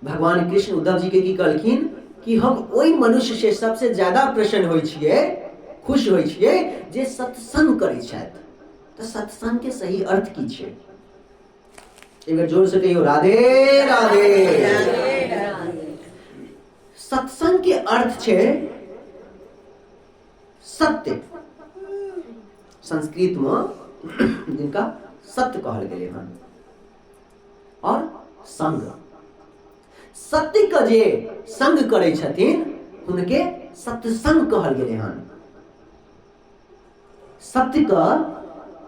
भगवान कृष्ण उद्धव जी के की कहलखिन कि हम ओहि मनुष्य से सबसे ज्यादा प्रसन्न होइ छियै, खुश होइ छियै जे सत्संग करै छथि। तऽ सत्संग के सही अर्थ की छै? एक बेर जोर से कहियौ राधे राधे। सत्संग के अर्थ छै सत्य। संस्कृत में जिनका सत्य कहल गेलै हन, और संग, सत्य के जे संग करै छथिन हुनके सत्संग कहल गेलै हन। सत्य के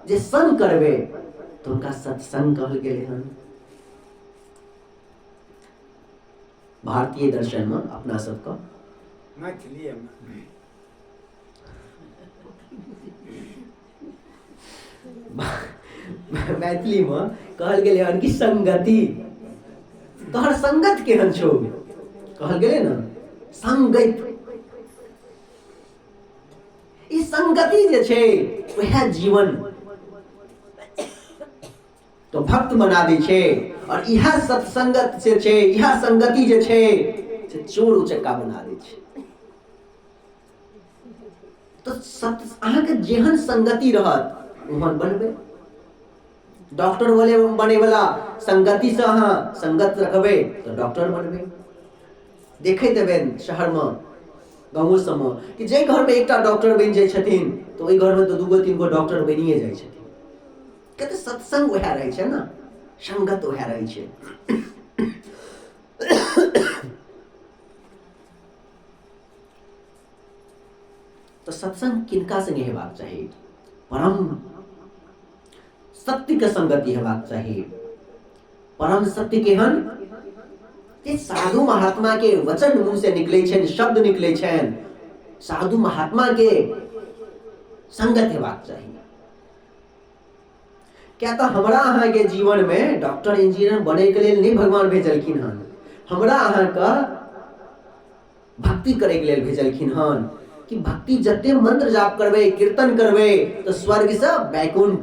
जे संग करबै तऽ हुनका सत्संग कहल गेलै हन। भारतीय दर्शन में अपना सबके मैथिली में मैथिली में कहल गेलै हन कि संगति, तोहर संगत केहन छौ, कहल गेलै ने संगति। ई संगति जे छै वएह जीवन तो भक्त बना दै छै, और इएह सत्संगत से छै, इएह संगति जे छै से चोर उचक्का बना दै छै। तऽ सत अहाँके जेहन संगति रहत ओहन बनबै। डॉक्टर वाले बनेवला संगतिसँ अहाँ संगत रखबै तऽ डॉक्टर बनबै। देखैत हेबै शहरमे गाँवो सबमे कि जाहि घरमे एकटा डॉक्टर बनि जाइ छथिन तऽ ओहि घरमे तऽ दूगो तीन गो डॉक्टर बनिए जाइ छथिन। किया तऽ सत्संग वएह रहै छै ने, संगत वएह रहै छै। तऽ सत्संग किनका संगे हेबाक चाही? परम सत्यके संगति हेबाक चाही। परम सत्य केहन? जे साधु महात्मा के वचन मुंह से निकले छनि, शब्द निकले छनि, साधु महात्मा के संगत हेबाक चाही। क्या तऽ हमरा अहाँके जीवन में डॉक्टर इंजीनियर बने के लेल नहीं भगवान भेजलखिन हन, हमरा अहाँके भक्ति करे के लेल भेजलखिन हन कि भक्ति जते मंत्र जाप करबै, कीर्तन करबै तऽ स्वर्ग से वैकुंठ,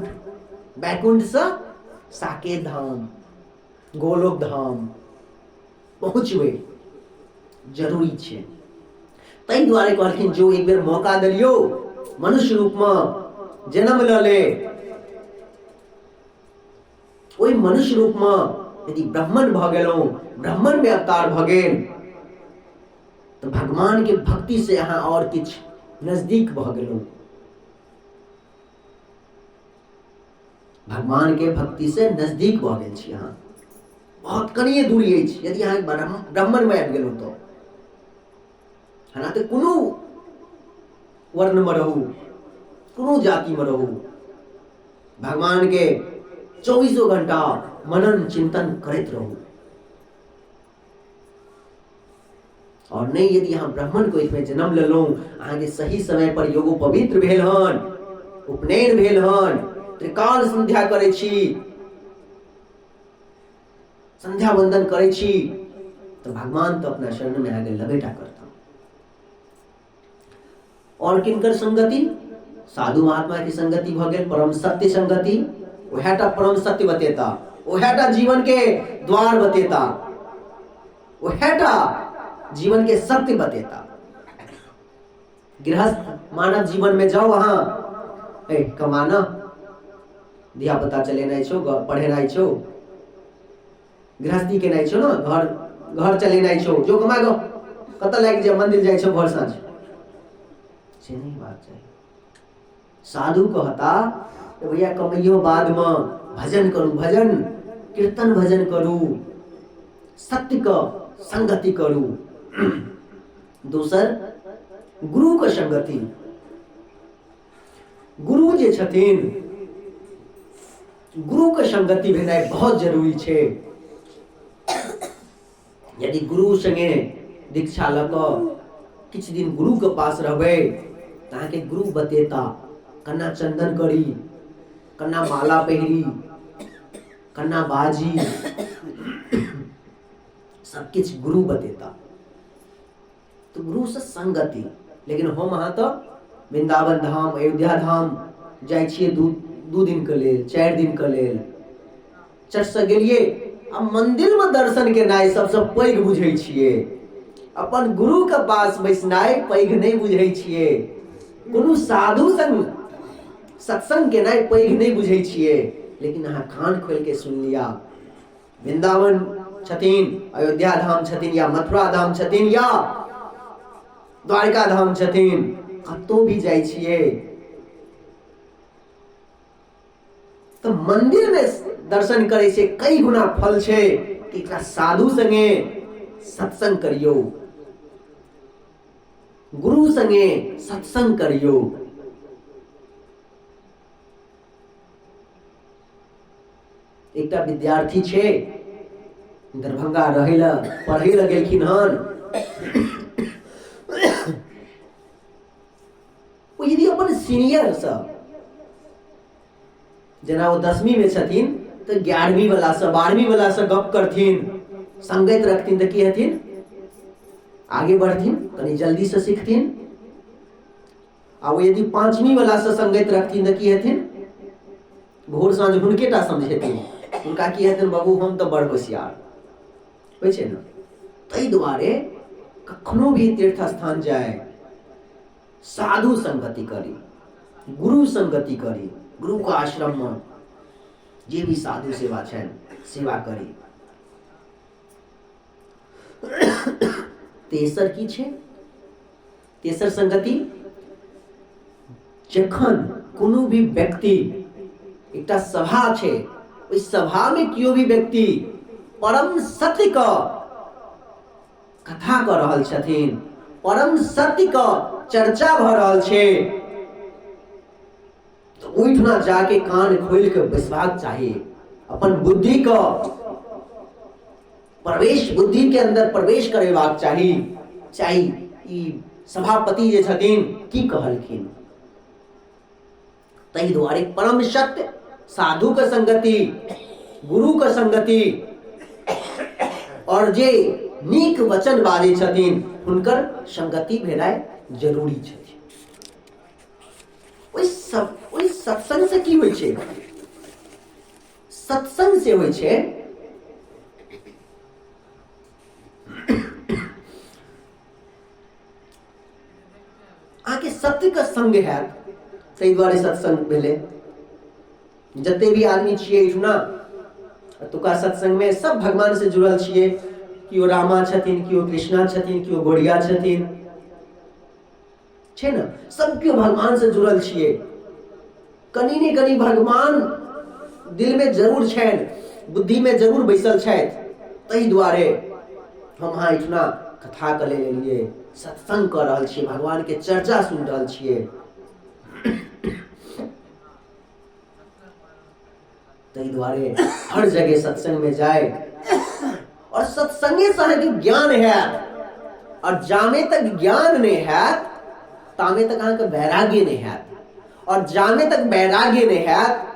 वैकुंठ से साकेत धाम, गोलोक धाम पहुँचबै जरूरी छै। ताहि दुआरे कहलखिन जो एक बेर मौका देलियौ मनुष्य रूपमे जन्म लऽ ले, ओहि मनुष्य रूपमे यदि ब्राह्मण भऽ गेलहुँ, ब्राह्मणमे अवतार भऽ गेल तऽ भगवानके भक्ति से अहाँ आओर किछु नजदीक भऽ गेलहुँ। भगवानके भक्ति से नजदीक भऽ गेल छी अहाँ, बहुत कनिए दूरी अछि यदि अहाँ ब्राह्मणमे आबि गेलहुँ तऽ। हना तऽ कोनो वर्णमे रहू, कोनो जातिमे रहू, भगवानके चौबीसो घंटा मनन चिंतन करैत रहू। और नहीं यदि अहाँ ब्राह्मण को इसमें जन्म लेलहुँ, अहाँके सही समय पर योगो पवित्र भेल हन, उपनयन भेल हन, त्रिकाल संध्या करै छी, संध्या वंदन करै छी, तऽ भगवान तऽ अपना शरण में अहाँके लबेटा करता। और किनकर संगति? साधु महात्मा के संगति भऽ गेल, परम सत्य संगति। वएहटा परम सत्य बतेता, वएहटा जीवन के द्वार बतेता, वएहटा जीवन के सत्य बतेता। गृहस्थ मानव जीवन में जाओ अहाँ, ए कमाना, धिया पुता चलेनाइ छौ, पढ़ेनाइ छौ, गृहस्थी केनाइ छौ ने, घर घर चलेनाइ छौ, जो कमा गो कतऽ लागि जाए मंदिर जाइ छौ भर साँझ, से नहीं बात चाही। साधु कहता तो भैया कमैयो बाद में भजन करू, भजन कीर्तन भजन करू, सत्य क संगति करू। दोसर गुरु के संगति। गुरु जे छथिन, गुरु के संगति भेनाइ बहुत जरूरी छै। यदि गुरु संगे दीक्षा लऽ कऽ किछु दिन गुरु के पास रहबै तऽ अहाँके गुरु बतेता कन्ना चंदन करी, कन्ना माला पहिरी, कन्ना बाजी, सब किछु गुरु बतेता। तऽ गुरु से संगति। लेकिन हम अहाँ तऽ वृंदावन धाम, अयोध्या धाम जाइ छियै दू दिनके लेल, 4 दिनके लेल, चटसँ गेलियै आ मन्दिरमे दर्शन केनाइ सबसँ पैघ बुझै छियै। अपन गुरुके पास बैसनाइ पैघ नहि बुझै छियै। कोनो साधु संग सत्संग केनाइ पैघ नहि बुझै छियै। लेकिन अहाँ कान खोलि के सुनि लिअ, वृन्दावन छथिन, अयोध्या धाम छथिन, या मथुरा धाम छथिन, या द्वारका धाम छथिन, कतहु भी जाइ छियै तऽ मंदिर में दर्शन करै से कई गुना फल छै कि एकरा साधु संगे सत्संग करियौ, गुरु संगे सत्संग करियौ। एकटा विद्यार्थी छै, दरभंगा रहै लए पढ़ै लए गेलखिन हन। ओ यदि अपन सीनियरसँ, जेना ओ 10वींमे छथिन तऽ 11वीं वलासँ 12वीं वलासँ गप करथिन, संगति रखथिन, तऽ की हेथिन? आगे बढ़थिन, कनि जल्दीसँ सीखथिन। आ ओ यदि 5वीं वलासँ संगति रखथिन तऽ की हेथिन? भोर साँझ हुनके टा समझेथिन, हुनका की हेतनि? बाबू हम तऽ बड़ होशियार होइ छै ने। ताहि दुआरे कखनो भी तीर्थ स्थान जाय, साधु संगति करी, गुरु संगति करी, गुरुके आश्रममे जे भी साधु सेवा छनि सेवा करी। तेसर की छै? तेसर संगति, जखन कोनो भी व्यक्ति एकटा सभा छै, ओहि सभामे केओ भी व्यक्ति परम सत्यके कथा कऽ रहल छथिन, परम सत्यके चर्चा भऽ रहल छै, तऽ ओहिठुना जाके कान खोलि कऽ बैसबाक चाही, अपन बुद्धिके प्रवेश, बुद्धिके अन्दर प्रवेश करेबाक चाही। चाही ई सभापति जे छथिन की कहलखिन। ताहि दुआरे परम सत्य, साधुके संगति, गुरुके संगति, और जे नीक वचन बाजै छथिन हुनकर संगति भेनाइ जरूरी छथिन। ओहि सत्संग से की होइ छै? सत्संग से होइ छै अहाँके सत्यके संग हैत, ताहि दुआरे सत्संग भेलै। जते भी आदमी छियै एहिठुना एतुका सत्संगमे सब भगवान से जुड़ल छियै। केओ रामा छथिन, केओ कृष्णा छथिन, केओ गोरिया छथिन, छै ने? सब केओ भगवान से जुड़ल छियै। कनि ने कनि भगवान दिलमे जरूर छनि, बुद्धिमे जरूर बैसल छथि। ताहि दुआरे हम अहाँ एहिठुना कथा कऽ लेलियै, सत्संग कऽ रहल छियै, भगवानके चर्चा सुनि रहल छियै। ताहि दुआरे हर जगह सत्संगमे जाय, और सत्संगे से अहाँके ज्ञान हैत, और जामे तक ज्ञान नहि हैत तामे तक अहाँके वैराग्य नहि हैत, और जामे तक वैराग्य नहि हैत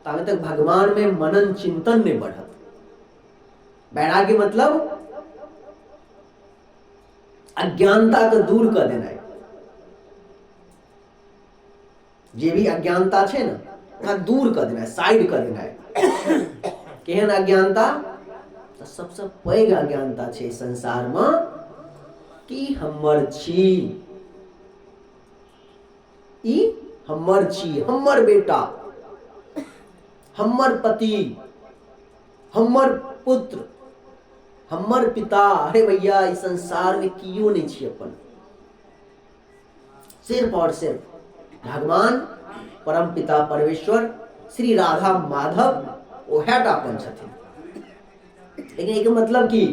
तामे तक भगवानमे मनन चिंतन नहि बढ़त। वैराग्य मतलब अज्ञानता के दूर कऽ देनाइ। जे भी अज्ञानता छै ने ओकरा दूर कऽ देनाइ, साइड कऽ देनाइ। केहन अज्ञानता? तऽ सबसँ पैघ अज्ञानता छै संसारमे कि हमर छी, ई हमर छी, हमर बेटा, हमर पति, हमर पुत्र, हमर पिता। अरे भैया, ई संसारमे कियो नहि छी अपन, सिर्फ और सिर्फ भगवान परम पिता परमेश्वर श्री राधा माधव ओएह टा अपन छथिन। लेकिन एहिके मतलब की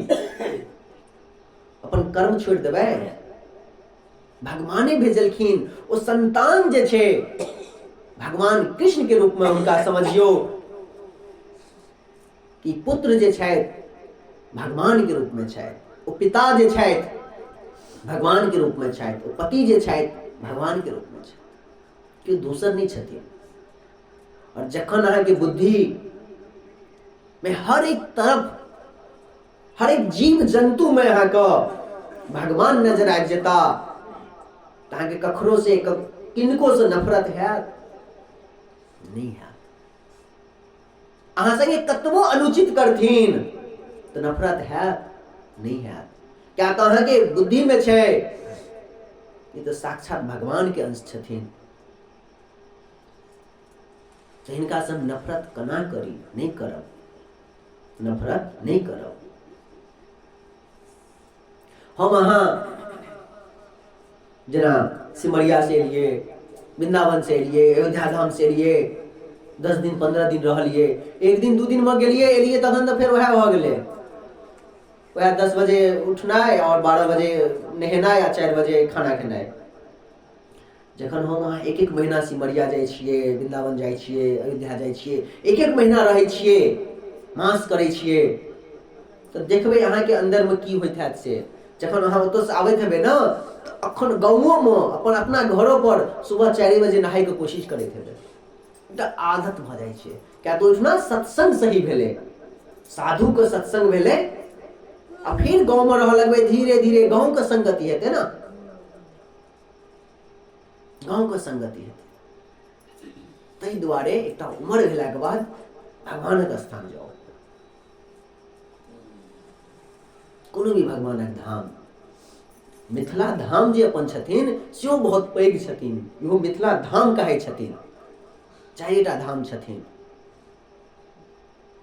अपन कर्म छोड़ि देबै? भगवाने भेजलखिन ओ संतान जे छै भगवान कृष्ण के रूप में हुनका समझियौ कि पुत्र जे छथि भगवान के रूप में छथि, ओ पिता जे छथि भगवान के रूप में छथि, ओ पति जे छथि भगवान के रूप में छथि, केओ दोसर नहि छथिन। और जखन अहाँके बुद्धि में हर एक तरफ हर एक जीव जंतु में अहाँके भगवान नजर आबि जेता तऽ अहाँके ककरो से किनको से नफरत हैत नहीं हैत। अहाँ संगे कतबो अनुचित करथिन तऽ नफरत हैत नहि हैत, क्या तऽ अहाँके बुद्धिमे छै ई तऽ साक्षात भगवानके अंश छथिन, तऽ हिनकासँ हम नफरत केना करी? नहि करब, नफरत नहि करब। हम अहाँ जेना सिमरिया से एलियै, वृन्दावन से एलियै, अयोध्या धाम से एलियै, 10 दिन 15 दिन रहलियै, एक दिन 2 दिनमे गेलियै एलियै, तखन तऽ फेर वएह भऽ गेलै, वएह 10 बजे उठनाइ आओर 12 बजे नहेनाइ आ 4 बजे खाना खेनाइ। जखन हम अहाँ एक एक महीना सिमरिया जाइ छियै, वृन्दावन जाइ छियै, अयोध्या जाइ छियै, एक एक महीना रहै छियै, मास करै छियै, तऽ देखबै अहाँके अन्दरमे की होइत हैत से। जखन अहाँ ओतऽसँ आबैत हेबै ने, तऽ अखन गाँवोमे अपन अपना घरोपर सुबह 4 बजे नहायके कोशिश करैत हेबै। एकटा आदत भऽ जाइ छै, किया तऽ ओहिठुना सत्संग सही भेलै, साधुके सत्संग भेलै, आ फेर गाँवमे रहऽ लगबै, धीरे धीरे गाँवके संगति हेतै ने, गाँवके संगति हेतै। ताहि दुआरे एकटा उमर भेलाके बाद भगवानक स्थान जाउ, कोनो भी भगवानक धाम। मिथिला धाम जे अपन छथिन सेहो बहुत पैघ छथिन, इहो मिथिला धाम कहै छथिन। 4टा धाम छथिन,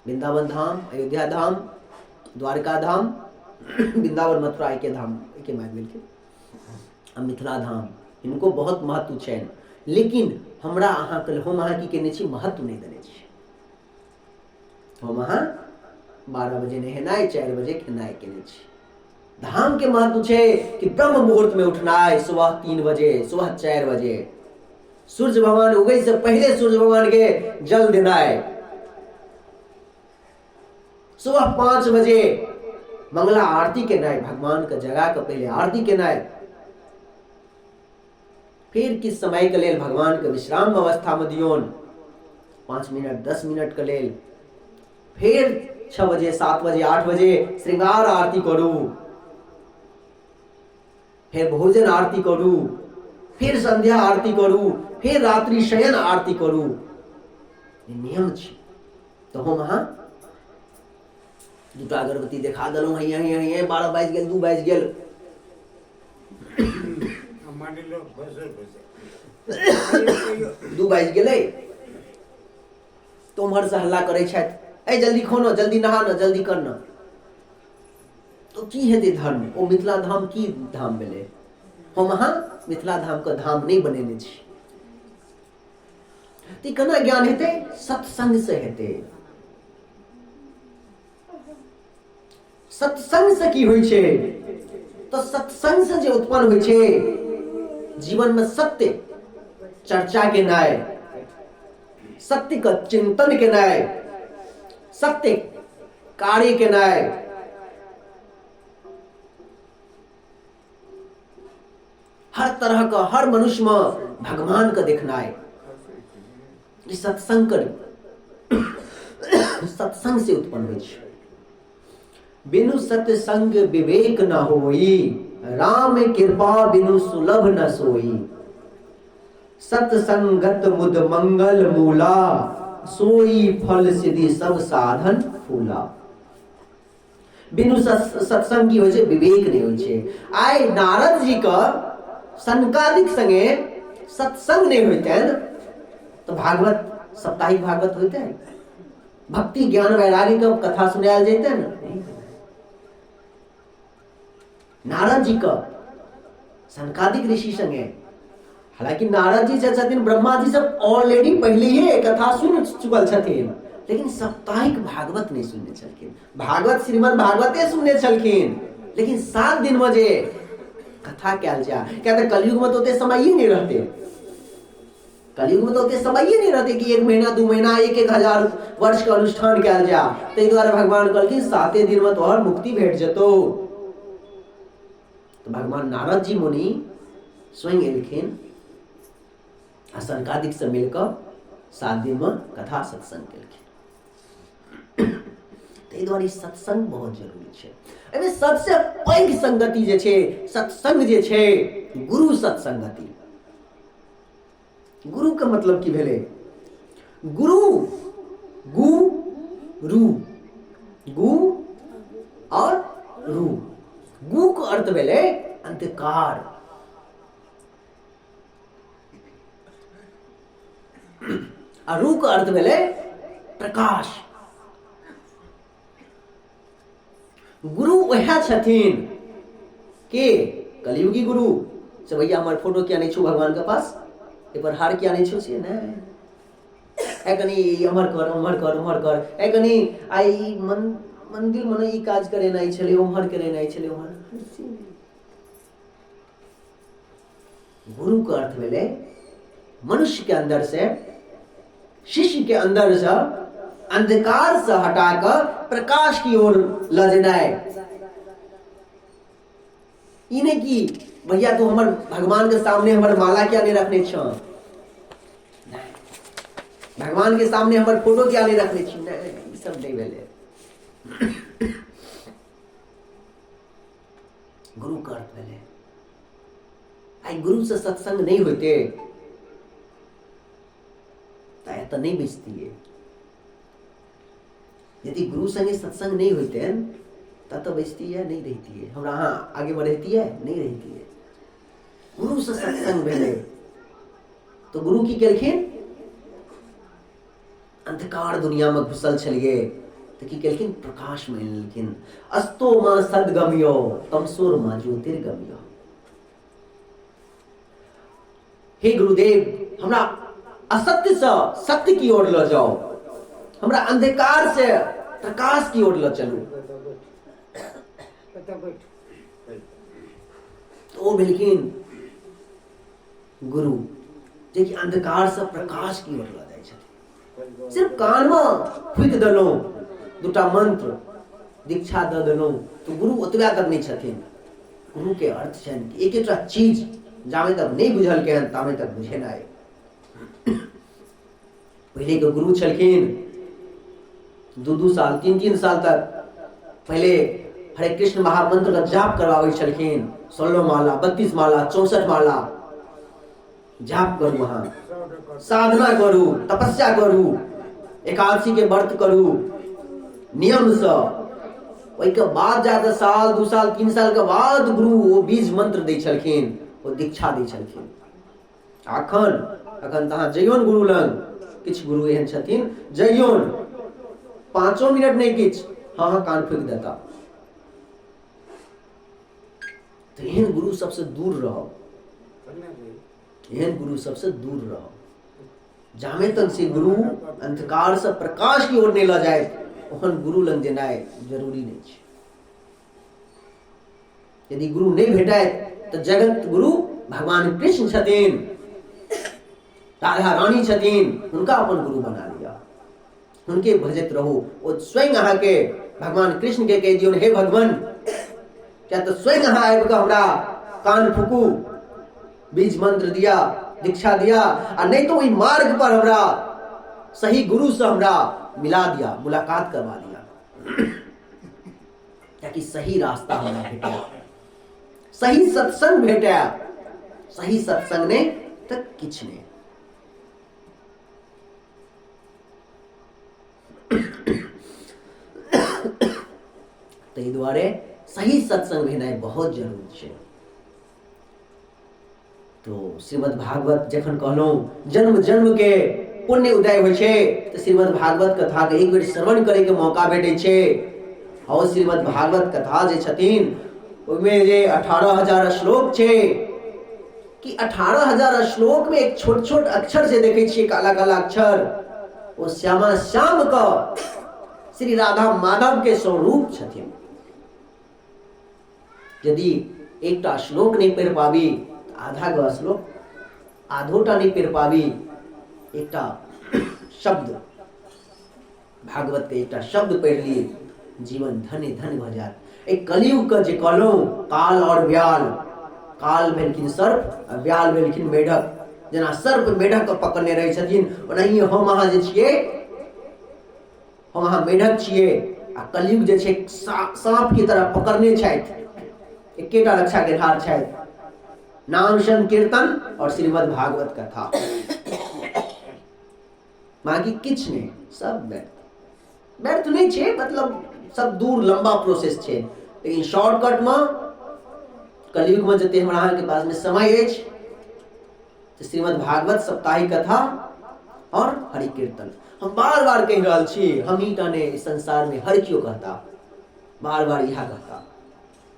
वृंदावन धाम, अयोध्या धाम, द्वारका धाम, वृंदावन मथुरा एके धाम एके मानि गेलखिन, आ मिथिला धाम, हिनको बहुत महत्व छनि। लेकिन हमरा अहाँके, हम अहाँ की केने छी, महत्व नहि देने छी। हम अहाँ 12 बजे नहेनाइ, 4 बजे खेनाइ केने छी। धाम के महत्व छै कि ब्रह्म मुहूर्त में उठनाइ, सुबह 3 बजे, सुबह 4 बजे, सूर्य भगवान उगै से पहले सूर्य भगवान के जल देनाइ, सुबह 5 बजे मंगला आरती केनाइ, भगवान के जगा के पहले आरती केनाइ, फिर किछु समय के लेल भगवान के विश्राम अवस्था में दियौन, 5 मिनट 10 मिनट के लेल, फिर 6 बजे 7 बजे 8 बजे श्रृंगार आरती करू, फिर भोजन आरती करू, फिर संध्या आरती करू, फिर रात्रि शयन आरती करू। ई नियम छी। तऽ हम अहाँ दूटा अगरबत्ती देखा देलहुँ, हैया हैया हैया 12 बाजि गेल, 2 बाजि गेल, 2 बाजि गेलै, तऽ उम्हरसँ हल्ला करै छथि, ए जल्दी खो न, जल्दी नहा न, जल्दी कर न। तो की हेतै धर्म? ओ मिथिला धाम की धाम भेलै? हम अहाँ मिथिला धामके धाम नहि बनेने छी। तऽ केना ज्ञान हेतै? सत्संग से हेतै। सत्संग से की होइ छै? तऽ सत्संग से जे उत्पन्न होइ छै जीवन में सत्य चर्चा केनाइ, सत्य के चिंतन केनाइ, सत्य कार्य केनाइ, हर तरह के हर मनुष्य में भगवान के देखनाइ, ई सत्संग कर सत्संग से उत्पन्न होइ छै। बिनु सत्संग विवेक न होई, राम कृपा बिनु सुलभ न सोई। सत्संगत मुद मंगल मूला, सोई फल सिद्धि सब साधन फूला। बिनु सत्संग की होइ छै? विवेक नहि होइ छै। आइ नारद जी के सनकादिक संगे सत्संग नहि होइतनि तऽ भागवत साप्ताहिक भागवत होइतनि, भक्ति ज्ञान वैराग्य के कथा सुनायल जैतनि? नारद जी के सनकादिक ऋषि संगे, हालांकि नारद जी जे छथिन ब्रह्मा जी सब ऑलरेडी पहले ही कथा सुन चुकल छथिन, लेकिन साप्ताहिक भागवत नहीं सुनने छलखिन। भागवत श्रीमद भागवते सुनने छलखिन, लेकिन 7 दिन में जे कथा कयल जाय, क्या तऽ कलयुग में तो ओते समय ही नहीं रहते, कलयुग में तो ओते समय ही नहीं रहते कि 1 महीना 2 महीना 1-1000 वर्ष के अनुष्ठान कयल जाय। ताहि दुआरे भगवान कहलखिन 7 दिन में तोहर मुक्ति भेट जेतौ। तऽ भगवान नारद जी मुनि स्वयं एलखिन आ सनकादिक से मिलकऽ 7 दिन में कथा सत्संग केलखिन। ताहि दुआरे सत्संग बहुत जरूरी छै। एहिमे सबसे पैघ संगति जे छै सत्संग जे छै गुरु सत्संगति। गुरु के मतलब की भेलै? गुरु गु रू, गु और रू। गु के अर्थ भेलै अंधकार। आ रू के अर्थ भेलै प्रकाश। गुरु वएह छथिन के कलयुगी गुरु से भैया हमर फोटो किया नहीं छू भगवान के पास, ए पर हार किया नहीं छू से नहीं, ए कनी अमर कर उमर कर उमर कर, ए कनी आई मन मंदिर मने ई काज करेनाइ छलै उम्हर करेनाइ छलै उम्हर। गुरु के अर्थ भेलै मनुष्य के अंदर से, शिष्य के अंदर से अंधकार से हटा कऽ प्रकाश की ओर लऽ जेनाइ। ई नहि कि भैया तू हमर भगवान के सामने हमर माला किया नहीं रखने छ, भगवान के सामने हमर फोटो किया नहीं रखने छी, नहीं, ई सब नहीं भेलै। गुरु के अर्थ भेलै आइ गुरु से सत्संग नहीं होते तऽ एतऽ नहि बैसतियै। यदि गुरु संगे सत्संग नहीं होते तब तो बैसतियै नहीं रहितियै, हमरा अहाँ आगे में रहितियै नहीं रहितियै। गुरु से सत्संग भेलै तो गुरु की केलखिन, अंधकार दुनिया में घुसल छलियै तऽ की केलखिन, प्रकाश में लेलखिन। अस्तो माँ सदगम्यो तमसोर माँ ज्योतिर्गम्यो। हे गुरुदेव, हमरा असत्य से सत्य की ओर लऽ जाओ, हमरा अंधकार से प्रकाश की ओर लऽ चलू। तो ओ भेलखिन गुरु, जे कि अंधकार से प्रकाश की ओर लऽ जाइ छथिन। सिर्फ कानमे फूकि देलहुँ दूटा मंत्र, दीक्षा दऽ देलहुँ, तऽ गुरु ओतबा तक नहि छथिन। गुरुके अर्थ छनि कि एक एकटा चीज जामे तक नहि बुझलकै हन तामे तक बुझेनाइ। पहिलेके गुरु छलखिन 2-2 साल 3-3 साल तक पहिले हरे कृष्ण महामंत्र का जाप करवाबै छलखिन, 16 माला 32 माला 64 माला जाप करू, अहाँ साधना करू, तपस्या करू, एकादशी के व्रत करू नियमसँ। ओहिके बाद जाकऽ साल 2 साल 3 साल के बाद गुरु ओ बीज मंत्र दै छलखिन, ओ दीक्षा दै छलखिन। अखन अखन तऽ अहाँ जइयौन गुरु लग, किछु गुरु एहन छथिन जइयौन 5 मिनट नहि किछु, हँ हँ कान फूकि देता। तऽ एहन गुरु सबसँ दूर रहब, एहन गुरु सबसँ दूर रहब। जामे तक से गुरु अंधकार से प्रकाश की ओर नहि लऽ जाए ओहन गुरु लग जेनाइ जरूरी नहि छै। यदि गुरु नहि भेटत तऽ जगत गुरु भगवान कृष्ण छथिन, राधा रानी छथिन, हुनका अपन गुरु बना लिअ, हुनके भजैत रहू। ओ स्वयं अहाँके भगवान कृष्ण के कहि दियौन, हे भगवान, किया तऽ स्वयं अहाँ आबि कऽ हमरा कान फूकू, बीज मंत्र दिया, दीक्षा दिया, आ नहि तऽ ओहि मार्ग पर हमरा सही गुरु से हमरा मिला दिया, मुलाकात करवा दिया, ताकि सही रास्ता हमरा भेटे, सही सत्संग भेटे। सही सत्संग नहि तऽ किछु नहि। ताहि दुआरे सही सत्संग भेनाइ बहुत जरूरी छै। तो श्रीमद् भागवत जखन कहलहुँ जन्म जन्म के पुण्य उदय होइ छै, तऽ श्रीमद् भागवत कथा के एक बेर श्रवण करे के मौका भेटै छै। और श्रीमद् भागवत कथा जे छथिन ओहिमे जे 18,000 श्लोक छै, कि 18,000 श्लोक में एक छोट छोट अक्षर से देखे छियै, काला काला अक्षर, ओ श्यामा श्याम के श्री राधा माधव के स्वरूप छथिन। यदि एकटा श्लोक नहीं पढ़ि पाबी, आधा गो श्लोक आधोटा नहीं पढ़ि पाबी, एकटा शब्द भागवत के एकटा शब्द पढ़ि ली, जीवन धन्य धन्य भऽ जायत। एहि कलयुग के जे कहलहुँ काल और व्याल, काल भेलखिन सर्प आ व्याल भेलखिन मेढक। जेना सर्प मेढक के पकड़ने रहै छथिन, ओनाहिए हम अहाँ जे छियै, हम अहाँ मेढक छियै आ कलयुग जे छै साँप के तरह पकड़ने छथि। एकेटा रक्षा के धार छथि, नाम संकीर्तन और श्रीमद् भागवत कथा, बाकी किछु नहि, सब व्यर्थ। व्यर्थ नहि छै, मतलब सब दूर लम्बा प्रोसेस छै, लेकिन शॉर्टकटमे कलयुगमे जते हमरा अहाँके पासमे समय अछि तऽ श्रीमद् भागवत सप्ताहिक कथा और हरि कीर्तन। हम बार बार कहि रहल छी, हम ही टा नहि, संसारमे हर केओ कहता, बार बार इएह कहता,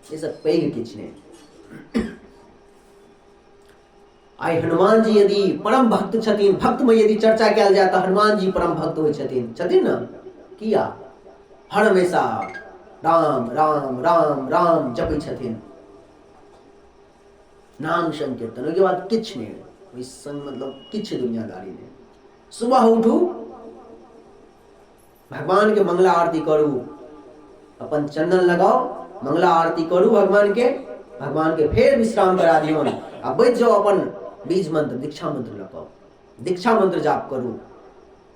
ई सब पैघ किछु नहि। आइ हनुमान जी यदि परम भक्त छथिन, भक्तमे यदि चर्चा कयल जाय तऽ हनुमान जी परम भक्त होइ छथिन, छथिन ने? किया? हर हमेशा राम राम राम राम जपै छथिन, नाम संकीर्तन, ओहिके बाद किछु नहि, ओहि संग मतलब किछु दुनियादारी नहि। सुबह उठू, भगवान के मंगला आरती करू, अपन चंदन लगाओ, मंगला आरती करू भगवान के, भगवान के फेर विश्राम करा दियौन आ बैठ जाओ अपन बीज मंत्र दीक्षा मंत्र लगाओ, दीक्षा मंत्र जाप करू।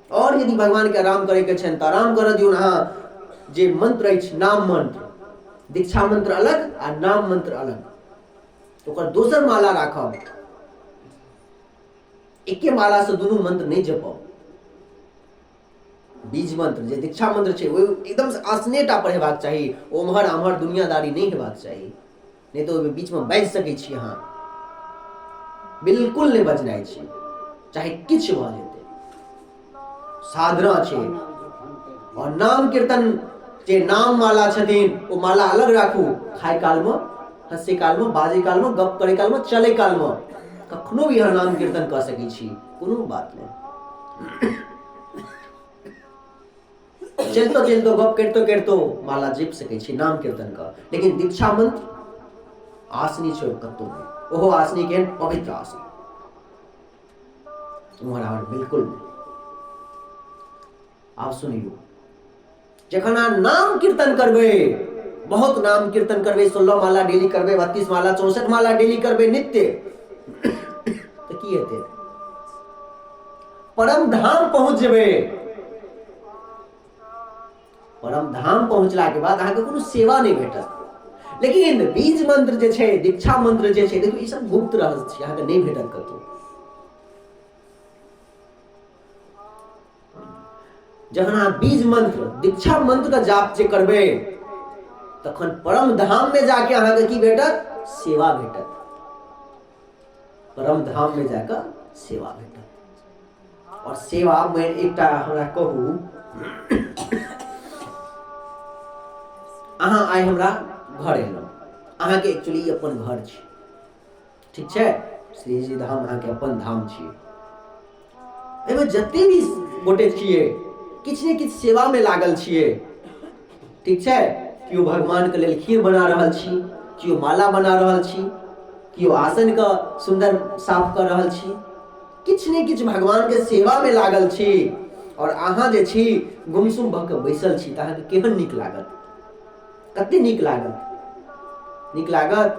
और यदि भगवान के आराम करे के छनि तऽ आराम करऽ दियौन। अहाँ जे मंत्र अछि नाम मंत्र, दीक्षा मंत्र अलग आ नाम मंत्र अलग, ओकर दोसर माला राखब, एके माला से दुनू मंत्र नहि जपब। बीज मंत्र जे दीक्षा मंत्र छै ओ एकदम से आसने टा पर हेबाक चाही, ओम्हर आम्हर दुनियादारी नहि हेबाक चाही, नहि तऽ ओहिमे बीचमे बाजि सकै छी अहाँ, बिल्कुल नहि बजनाइ छी, चाहे किछु भऽ जेतै। साधना छै। और नाम कीर्तन जे नाम माला छथिन ओ माला अलग राखू, खाय कालमे, हँसै कालमे, बाजै कालमे, गप करै कालमे, चलै कालमे, कखनो भी अहाँ नाम कीर्तन कऽ सकै छी, कोनो बात नहि। चलितो चलितो गप करितो करितो माला जपि सकै छी नाम कीर्तन के, लेकिन दीक्षा मंत्र आसनी छोड़ि कतहु नहि, ओहो आसनी केहन पवित्र आसन, उम्हर आर बिल्कुल नहि। आब सुनियौ, जखन अहाँ नाम कीर्तन करबै, बहुत नाम कीर्तन करबै, 16 माला डेली करबै, 32 माला, 64 माला डेली करबै नित्य, तऽ की हेतै? परम धाम पहुँच जेबै। परम धाम पहुँचला के बाद अहाँके कोनो सेवा नहि भेटत, लेकिन बीज मंत्र जे छै, दीक्षा मंत्र जे छै, देखियौ ई सब गुप्त रहस्य छै, अहाँके नहि भेटत कतहु। जखन अहाँ बीज मंत्र दीक्षा मंत्र के जाप जे करबै तखन परम धाम में जाके अहाँके की भेटत? सेवा भेटत। परम धाम में जाकऽ सेवा भेटत। और सेवा में एकटा हमरा कहू, अहाँ आइ हमरा घर एलहुँ, अहाँके एक्चुअली अपन घर छी, ठीक छै, श्री जी धाम अहाँके अपन धाम छी। एहिमे जते भी गोटे छियै किछु ने किछु सेवामे लागल छियै, ठीक छै, केओ भगवानके लेल खीर बना रहल छी, केओ माला बना रहल छी, केओ आसनके सुन्दर साफ कऽ रहल छी, किछु ने किछु भगवानके सेवामे लागल छी। आओर अहाँ जे छी गुमसुम भऽ कऽ बैसल छी तऽ अहाँके केहन नीक लागत? कते नीक लागत? नीक लागत?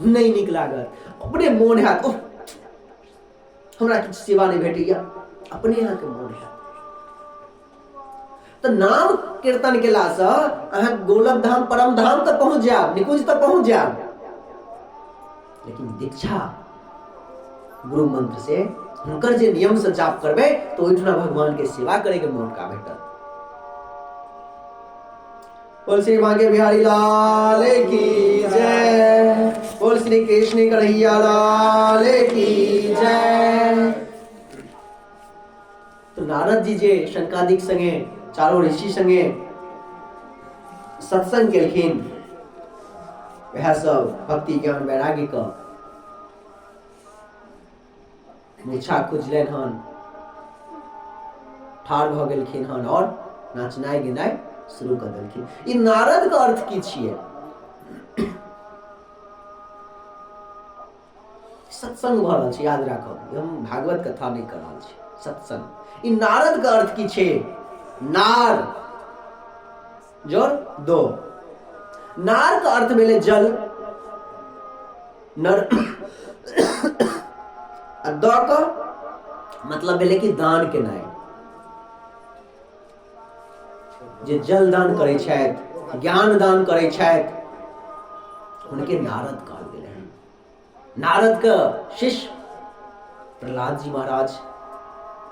नहि नीक लागत। अपने मोन हैत, ओह हमरा किछु सेवा नहि भेटैया, अपने अहाँके मोन हैत। तऽ नाम कीर्तन केलासँ अहाँ गोलक धाम परम धाम तऽ पहुँच जायब, निकुंज तऽ पहुँच जायब, लेकिन दीक्षा गुरु मंत्र से हुनकर जे नियम से जाप करबै तऽ ओहिठुना भगवान के सेवा करे के मौका भेटत। बोल श्री बांके बिहारी लाल की जय, बोल श्री कृष्ण कन्हैया लाल की जय। तो नारद जी जे शंकादिक संगे चारो ऋषि संगे सत्संग केलखिन, वएह सब भक्ति ज्ञान वैराग्य के मूर्छा खुजलनि हन, ठाढ़ भऽ गेलखिन हन और नाचनाइ गेनाइ शुरू कऽ देलखिन। ई नारद के अर्थ की छियै? सत्संग भऽ रहल छै, याद राखब, हम भागवत कथा नहि कर रहल छी, सत्संग। ई नारद के अर्थ की छै? नार जोर दो, नार के अर्थ भेलै जल, नर आ द के मतलब भेलै कि दान केनाइ, जे जल दान करै छथि, ज्ञान दान करै छथि, हुनके नारद कहल गेलै हन। नारद के शिष्य प्रहलाद जी महाराज,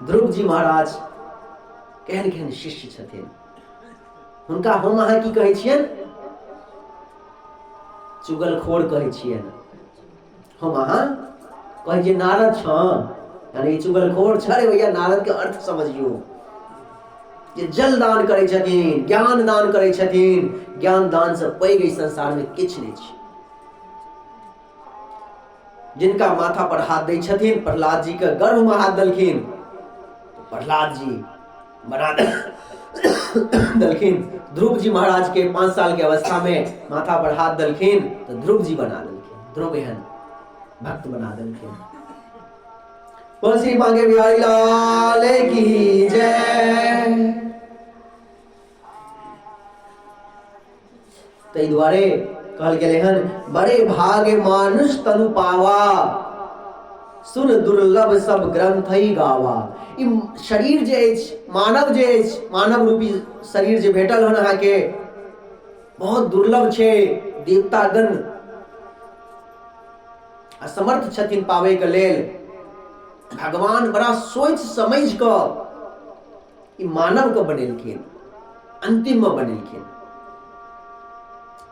ध्रुव जी महाराज, केहन केहन शिष्य छथिन। हुनका हम अहाँ की कहै छियनि? चुगलखोर कहै छियनि। हम अहाँ कहै छियै नारद छँ, यानी चुगलखोर छ रे भैया। नारद के अर्थ समझियौ जे जल दान करै छथिन, ज्ञान दान करै छथिन। ज्ञान दान से पैघ एहि संसार में किछु नहि छै। जिनका माथा पर हाथ दै छथिन, प्रहलाद जी के गर्भ में हाथ देलखिन, प्रहलाद जी बना देलखिन। ध्रुव जी महाराज के 5 साल के अवस्था में माथा पर हाथ देलखिन तो ध्रुव जी बना देलखिन, ध्रुव एहन भक्त बना देलखिन। बोल श्री बांके बिहारी लाल की जय। ताहि दुआरे कहल गेलै हन, बड़े भागे मानुष तनु पावा, सुन दुर्लभ सब ग्रंथ ही गावा। ई शरीर जे अछि, मानव जे अछि, मानव रूपी शरीर जे भेटल हन अहाँके, बहुत दुर्लभ छै। देवतागण असमर्थ छथिन पाबैके लेल। भगवान बड़ा सोचि समझि कऽ ई मानवके बनेलखिन, अन्तिममे बनेलखिन,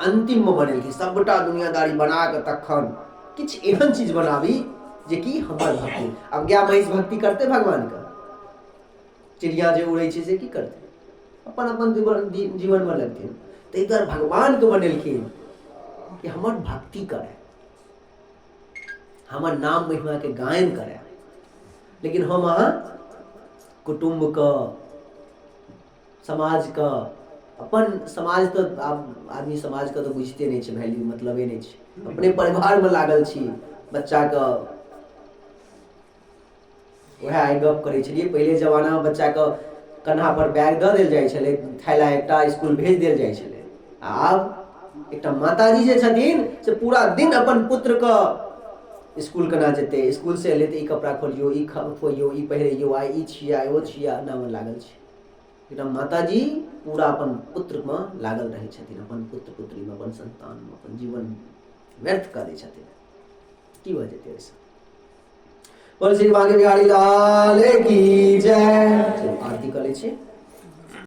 अन्तिममे बनेलखिन। सबटा दुनियादारी बना कऽ तखन किछु एहन चीज बनाबी जेकि हमर भक्ति। आब गाय महींस भक्ति करतै भगवानके? चिड़िया जे उड़ै छै से की करतै? अपन अपन जीवनमे लगथिन। ताहि दुआरे भगवानके बनेलखिन कि हमर भक्ति करै, हमर नाम महिमाके गायन करै। लेकिन हम अहाँ कुटुम्बके, समाजके, अपन समाज तऽ आब आदमी समाजके तऽ बुझिते नहि छै, वैल्यू मतलबे नहि छै। अपने परिवारमे लागल छी, बच्चाके उएह आइ गप करै छलियै। पहिले जमानामे बच्चाके कन्हापर बैग दऽ देल जाइ छलै, थैला एकटा, इसकुल भेज देल जाइ छलै। आब एकटा माताजी जे छथिन से पूरा दिन अपन पुत्रके इसकुल केना जेतै, इसकुलसँ एलै तऽ ई कपड़ा खोलियौ, ई खोलियौ, ई पहिरैयौ, आइ ई छियै, आइ ओ छियै, एनामे लागल छै। एकटा माताजी पूरा अपन पुत्रमे लागल रहै छथिन, अपन पुत्र पुत्रीमे, अपन सन्तानमे अपन जीवन व्यर्थ कऽ दै छथिन। की भऽ जेतै ओहिसँ? बोल श्री बांके बिहारी लाल की जय। आरती कऽ लै छी।